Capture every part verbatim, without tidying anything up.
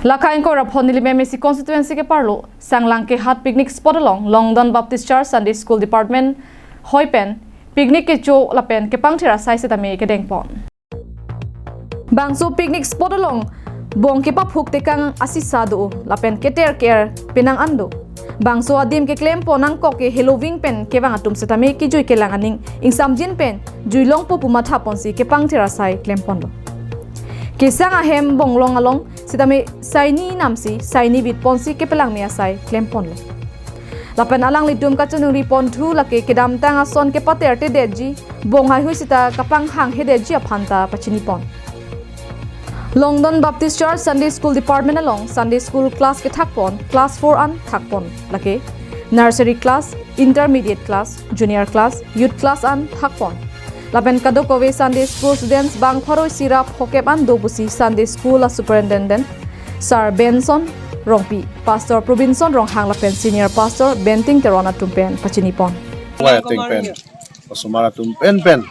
Lake ingkoi ra pho Nilip M A C constituency ke-arlo Sanglangkehat picnic spot along Longdon Baptist Church Sunday School Department hoi pen picnic kecho lapen kepangthir asai sitame kedengpon. Bangso picnic spot along bong kepaphuk tekang asisa do lapen keter ker penang an do. Bangso adim keklempon nangkok ke heloving pen kevang atum sitame kejui kelang aning ingsamjin pen juilongpo pu mathaponsi kepangthir asai klemponlo. Kesang ahem bonglong along sitame saini namsi saini bitponsi kepelangme asai klemponlo. Lapen alanglitum kachiningri ponthu lake kedamtang ason kepater tedetji, bong haihui sita kapanghang hedetji aphan ta pachinipon. Longdon Baptist Church Sunday School Department along Sunday School class kethakpon, class four an thakpon, lake nursery class, intermediate class, junior class, youth class an thakpon. Lapen kadokave Sunday School students bang pharo isi ra phokep an do pusi Sunday School a Superintendent Sir Benson Rongpi, Pastor Probinson Ronghang lapen Senior Pastor Benting Teron atum pen pachinipon. Wai ateng pen, osomar atum penpen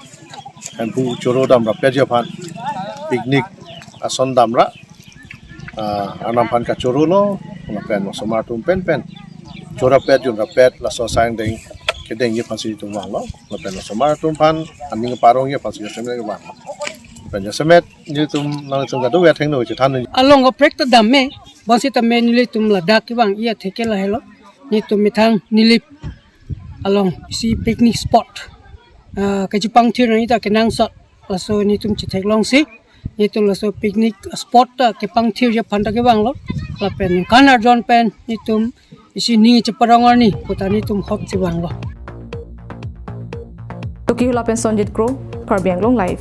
Hemphu choro dam rapetji aphan picnic ason damra, ah, Arnam aphan kachorolo, lapen osomar atum penpen choro rapet jun rapet laso asai angdeng kedengji aphansi itum vanglo, lapen osomar atum aphan aning parongji aphansi jasemet vanglo. Lapen jasemet nelitum nangtum kadokave athengno chethan. Along kaprek ta dam me, bonsitame nelitum ladak kevang-i atheke lahelo. Nelitum methang Nilip along isi picnic spot, ah, kachepangthir nangji ta kenangsot, laso nelitum chetheklongsi nelitum laso picnic spot ta kepangthirji aphan ta kevanglo. Lapen ningkan arjon pen nelitum isi ning cheparong arni puta nelitum hot si vanglo. Toki Hula pen Sonjit Kro, Karbi Anglong Live.